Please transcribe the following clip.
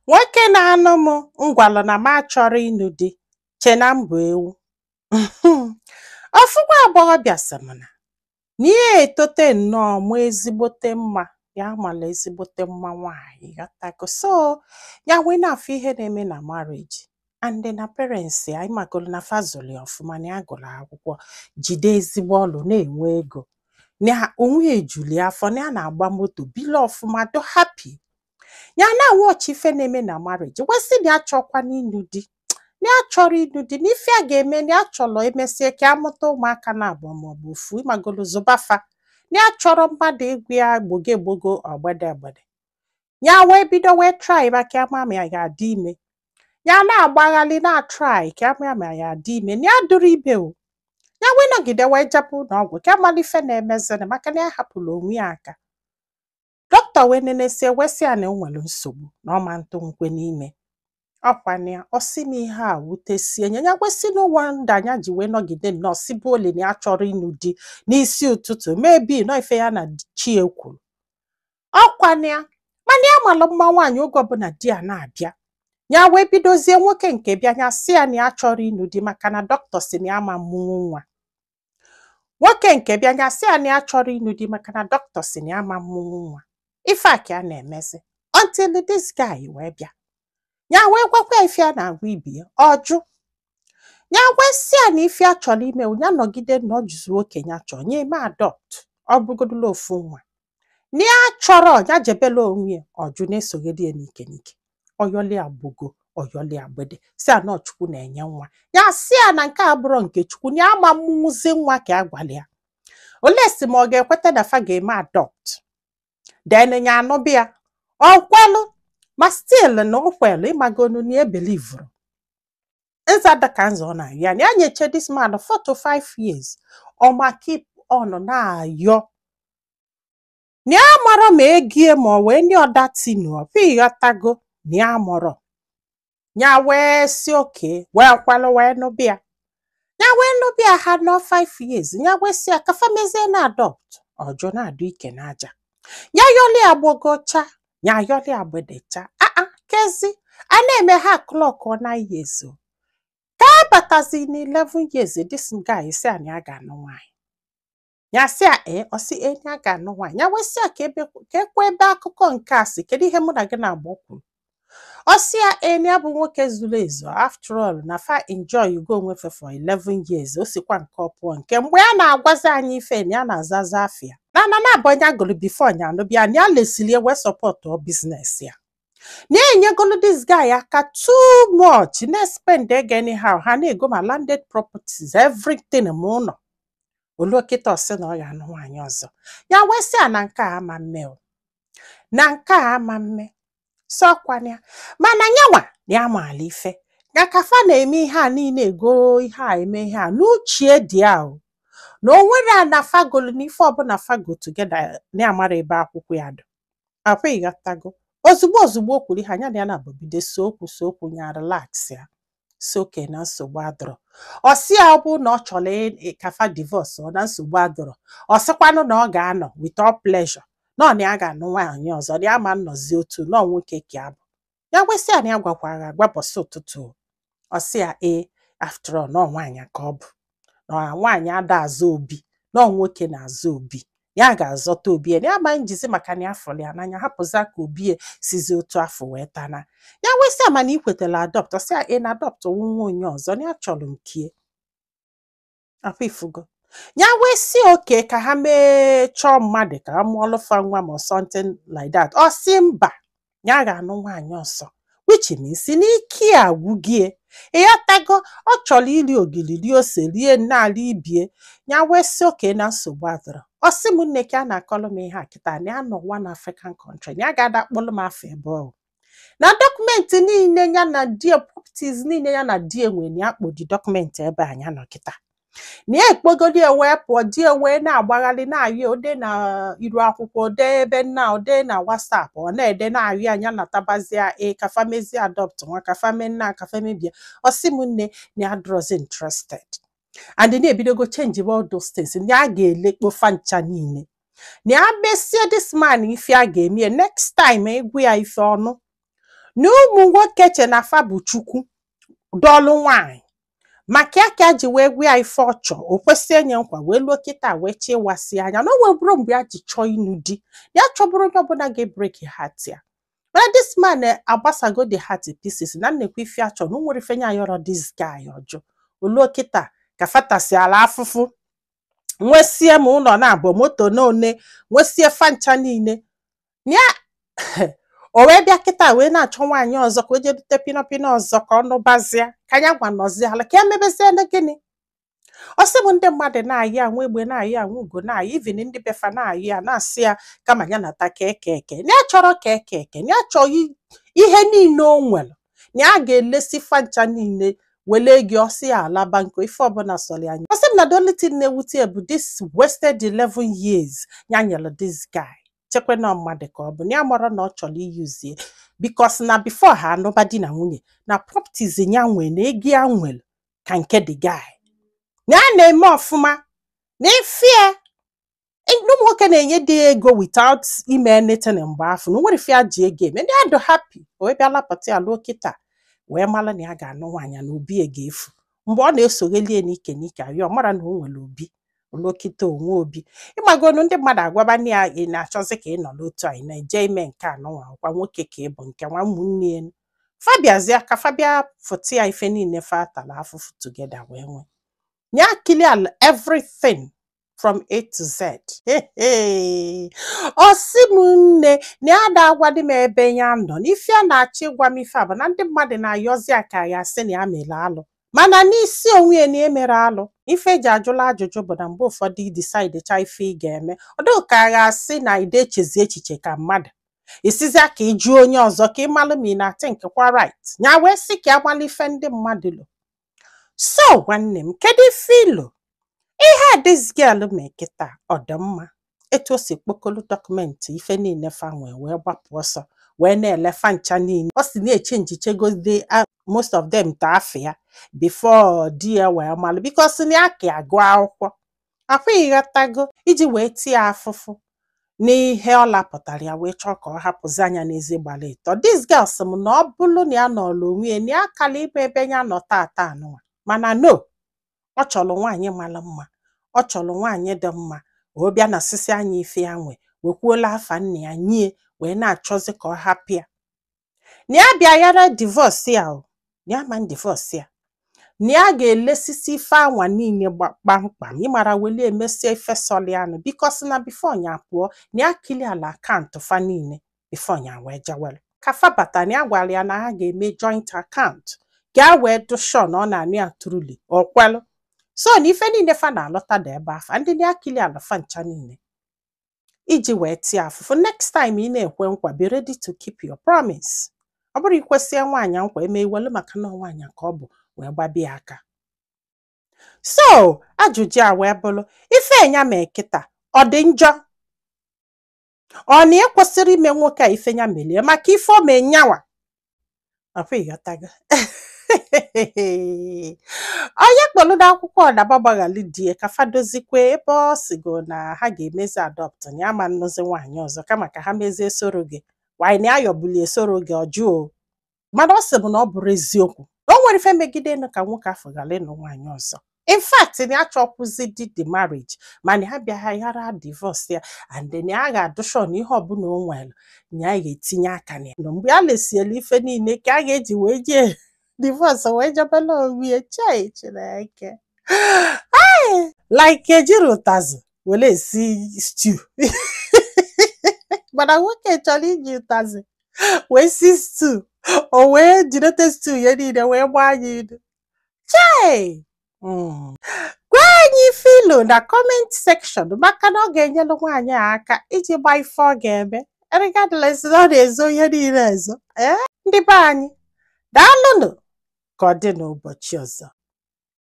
Nwoke na-anụ m ngwalụ na m achọrọ ịnụ di che na m bụ ewu. Ofu nwa agbọghọbịa sị m na ya etote nnọọ mụọ ezigbote mma, ya mala ezigbote mma nwaanyị, ghọtago. So ya wee na-afụ ihe na-eme na marriage and na parents ya, ịmagolu na fa zụlụ ya ọfụma, na ya gụrụ akwụkwọ, jide ezigbo ọlụ, na-enwe ego, na onwe ya ejuli ya afọ, na ya na-agba moto bili ọfụma, do happy. Ya na-awọchị ife na-eme na marriage, wee sị na ya chọkwana ịnụ di, na ya chọrọ ịnụ di, na ife a ga-eme na ya chọrọ emesie ka amụta ụmụaka na abụọ maọbụ ofu, ịmagolu, zụbafa, na ya chọrọ mmadụ ịgwa ya gbogo egbogo, ọgbede egbede. Ya wee bido wee try maka ama ma ya ga-adị ime. Ya na-agbaghalị na try ka ama ma ya adị ime, na ya dụrụ ibe o. Ya wee nọgide wee jebe ụlọ ọgwụ ka amala ife na-emezini, maka na ya hapụrụ onwe ya aka. Dọkịta wee nenesie wee sị ya na o nwere nsogbu, na ọ ma ntụ nkwe n'ime ọkwana ya. Ọ sị m ihe a wutesie ya. Ya kwesị no wonder ya ji wee nọgide nnọọ sibe oli na ya chọrọ ịnụ di n'isi ụtụtụ, maybe nọ ife ya na chi kwuru ọkwana ya. Mana ya malụ mma nwaanyị, oge ọbụla di ya na-abịa, ya wee bidozie nwoke nke bịa, ya sị ya na ya chọrọ ịnụ di maka na dọkịta si na ya ma mụnwu nwa. Nwoke nke bịa, ya sị ya na ya chọrọ ịnụ di maka na dọkịta si na ya ma mụnwu nwa. Ife a ka a na-emezi until this guy wee bịa. Ya wee gwakwa ya ife a na-agwa ibe ya, ọ jụ. Ya wee sị ya na ife a chọrọ ime, ya nọgide na ọ jụzuo okenye, ya chọọ ya eme adopt, ọ bụgodula ofu nwa, na ya chọrọ ya jebela onwe ya. Ọjụ na-esogide ya n'ike n'ike, ọyọli agbogo, ọyọli agbede, si ya na ọ Chukwu na-enye nwa. Ya sị ya na nke a bụrụ nke Chukwu, na ya ama mmụnwụzi nwa ka a gwara ya. Olee si ma ọ ga-ekweta na fa ga-eme adopt, then ya anụbịa. Ọ kwelụ, ma still na o kwelụ, ịmagonu na ebelivuru nza dịka nza ọ na-ayọ ya na ya nyeche this man 4 to 5 years, ọ ma keep on na-ayọ, na ya mara ma egie ma ọ wee ndị ọdatinu ọbụ, ịghọtago, na ya mụrụ ya. Wee si oke wee kwelụ wee nụbịa. Ya wee nụbịa, ha nọ 5 years. Ya wee si ya ka fa mezie na adopt, ọjụ na-adụ ike n'aja. Ya yọli agbogocha, ya yọli agbedecha, aa kezi a na-eme ha clock 9 years o. Ka abatazi na 11 years, this guy si a na ya ga-anụ nwaanyị. Ya sị ya ee, ọ sị ee, ya ga-anụ nwaanyị. Ya wee sị ya ka ebe ka ekwe ebe akụkọ nke a si, kedu ihe mụ na gị na-agba kwuru. Ọ sị ya ee, na ya bụ nwoke zuru ezu, after all na fa enjoy go onwe fe for 11 years. O sikwa nke ọ pụọ nke mgbe ya na-agwazi anyị ife na ya na-azaza afịa na abụ onye agụrụ before nya anụbịa, na ya lesili wee support business ya, na ya enyegolu this guy aka too much, na-spend ego anyhow, ha na-ego ma landed properties, everything, ma ụlọ olu. Kịta ọ sị na ọ ga-anụ nwaanyị ọzọ. Ya wee sị ya na nke a ama mme o, na nke a ama mme sọkwana ya. Mana nyanwa na ya maala ife ya ka fa na-eme ihe a niile, ego ihe a, eme ihe a n'uchie dị ya o, na o nwere ana fagolu na ife ọbụla fago together, na ya mara ebe akwụkwọ ya dị akwa, ịghọtago. Ozugbo ozugbo o kwuru ihe anya na ya na-abụbido so okwu so okwu, ya relax ya, si oke na nsogbu adọrọ. Ọ sị ya ọ bụ na ọ chọrọ ka fa divorce, ọ na nsogbu adọrọ. Ọ sịkwanụ na ọ ga-anọ with all pleasure, na ọ na ya ga-anụ nwaanyị ọzọ, na ya ma nnọzi otu na ọ nwoke ka ya bụ. Ya gwesị ya na ya gwakwara agwa bọsị ụtụtụ o. Ọ sị ya ee, after all na ọ nwaanyị ka ọ bụ, na nwaanyị ada azụ obi, na ọ nwoke na-azụ obi, ya ga-azọta obi ya, na ya ma njizi maka na ya fụrụ ya n'anya hapụza ka obi ya sizi otu afọ wee tana. Ya wesị ya mana ikwetela adopt? Ọ sị ya ị na adopt nwa onye ọzọ, na ya chọrọ nkie akwa ifugo. Ya wee sị oke ka ha mee chọọ mmadụ ka ha mụọlụ fa nwa ma something like that. Ọ sị mba, ya ga-anụ nwaanyị ọzọ, which means n'ike a gwugie, ịghọtago. Ọ chọrọ iri ogiri, rie ose, rie nne ibie. Ya wee sị oke na nsogbu adọrọ. Ọ sị m nne ka a na-akọlụ m ihe a kịta, na ya nọ one African country, na ya ga-ada kpọlụ m afọ ebe ọ na document niile ya na die, properties niile ya na die nwe, na ya kpodi document ebe a ya nọ kịta, na ya ekpogodi ya wee pụọ. Di ya wee na-agbagharị na-ayọ, ode na iru akwụkwọ, ode ebe nna, ode na WhatsApp, ọ na-ede na-ayọ anya na tabazia e ka fa mezie adopt nwa, ka fa mee nna, ka fa mebie. Ọ sị m nne na ya adịrọzi interested and na-ebidogo change all those things, na ya ga-elekpo fa ncha niile, na ya mesie this man ife a ga-eme ya next time, egwu ya ife ọnụ. Na ụmụ nwoke che na fa bụ Chukwu dọlụ nwaanyị maka ya ka ya ji wee gwa ya ife ọ chọọ, o kwesị enye nkwa, wee luo kịta wee chọọ ịwasị anya na o nweburu mgbe ya ji chọọ ịnụ di ya, chọbụrụ onye ọbụla ga-ebreak heart ya, mana this man agbasago the heart pieces na nnekwa ife achọ na o nwere ife nya yọrọ this guy ọjụ oluo kịta ka fatasiala afụfụ, nwesie ma ụlọ na-abụ moto na one, nwesie fancha niile ya. O wee bịa kịta wee na-achọ nwaanyị ọzọ ka o jee dute pinọpinọ ọzọ ka ọ nụbazie ka ya gwa nọziala ka ya mebezie na gịnị. Ọ sị bụ ndị mmadụ na-ayị anwụ egbe, na-ayị anwụ ugo, na-ayị even ndị befa na-ayị ya, na-asị ya kama ya nata ka eke eke na ya chọrọ ka eke eke na ya chọrọ ihe niile o nwere na ya ga-elesi fancha niile wele ego ọsị ya alaba nko ife ọbụla sọrọ ya anya. Ọ sị m na the only thing na-ewute ya bụ this wasted 11 years ya nyere this guy, chekwa na mmadụ ka ọ bụ na ya mara na ọ chọrọ iyuzie, because na before ha anụba di na nwunye na properties ya nwere na ego ya nwere ka nke the guy na ya na-eme ọfụma na ifie ụmụ nwoke na-enye dị ego without ime anything mgbe afọ na o nwere ife ya ji ego eme ndị adụ happy. O wee bịa lapụta ya lụọ kịta wee mara na ya ga-anụ nwaanyị na obi ya ga-efu mgbe ọ na-esoghelie n'ike n'ike arịọ mara na o nwere obi olokịta onwe obi ịgbagonu ndị mmadụ agwaba ya, ị na-achọzi ka ị nọ n'otu a, ị na-eje ime nke anụnwa ọkwa nwoke ka ị bụ nke nwa ụmụnne ya fabiazia ka fabia fụta ya ife niile fa tara afụfụ together wee nwee ya clear everything from A to Z. Ọ sị m nne na ya da agwa dị m ebe ya nọ na ife a na-achọ ịgwa m ife a bụ na ndị mmadụ na-ayọzi aka ya sị na ya mere alụ, mana n'isi onwe ya na emere alụ. Ife eji ajụla ajụjụ bụ na mgbe ụfọdụ i decide cha ife ị ga-eme, ọ dịghị ka a ga-asị na ide echezi echiche ka mmadụ isizia ka ị jụọ onye ọzọ ka ị malụ ma ị na-ati nkekwa right ya wee sị ka amalụ ife ndị mmadụ lo. So nwanne m, kedu ife ilo ihe a this girl mee kịta? Ọ dị mma etu o si kpokolu document ife niile fa nwee wee gbapụ ọsọ wee na-ele fa ncha niile. Ọ si na-eche njichegode most of them ta afọ ya before di ya wee malụ, because na ya ka agụ akwụkwọ akwa ịghọtago iji wee tie afụfụ n'ihe ọ lapụtara ya wee chọọ ka ọ hapụzi anya n'ezi gbara ịtọ. This girl sị m na ọ bụrụ na ya nọrọ onwe ya na ya kala ịbụ ebe ya nọ tata anụnwa, mana no, ọ chọrọ nwaanyị mara mma, ọ chọrọ nwaanyị dị mma. O bịa na sisi anya ife ya nwe wekwuola afa nna ya nyie wee na-achọzi ka ọ hapụ ya na ya bịa yara divorce ya, o na ya ma divorce ya, na ya ga-elesisi ife anwa niile kpamkpam ịmara weli emesie ife sọlianụ, because na before ya pụọ na ya clear ala account fa niile before ya wee jewelu ka fa bata. Na ya gwara ya na ha ga-eme joint account ka a wee dụ sure na ọ na-anụ ya truly. O kwelu. So na ife niile fa na-alọta dị ebe afa ndị na ya clear ala fa ncha niile iji wee tie afụfụ. Next time ị na-ekwe nkwa, be ready to keep your promise. Ọ bụrụ ikwesie nwaanyị nkwa eme iwelu maka na nwaanyị ka ọ bụ wee gbabie aka. So ajụjụ a wee bụrụ, ife nya mee kịta ọ dị njọ? Ọ na ekwesịrị ime nwoke a ife nya melie maka ife o mee nyawa ọkwa ịghọtago? Onye kpọrọ n'akwụkwọ ọdaba gbaghali die ka fadozikwe ebe ọ sigo na ha ga-emezi adopt na ya ma nnụzi nwaanyị ọzọ kama ka ha mezie soro gị wanyị na ayọbulie soro gị ọjụọ. Mana ọ sị bụ na ọ bụrụ eziokwu na o nwere ife megide nụ ka nwoke afọ ghara ịnụ nwaanyị ọzọ. In fact, na ya chọkwụzi di the marriage, mana ya bịa yara divorce ya and then ya ga-adụ sure na ihe ọbụla o nwere na ya ga-etinye aka na ya mgbe a lesiela ife niile ka a ga-eji wee jee divorce wee jebela onwe ya. Chei, Chineke, like ejiri ụtazị were esi stew, mana nwoke chọrọ iji ụtazị wee si stew, o wee jirete stew ya niile wee gbaa ya ilu. Chei. Gwa anyị filo na comment section maka na ọ ga-enyelu nwaanyị a aka iji gbaa ife ọ ga-eme regardless na ọ na-ezo ihe niile ezo. Ee, ndị be anyị, daalụnụ. Ka ọ dị n'ụbọchị ọzọ.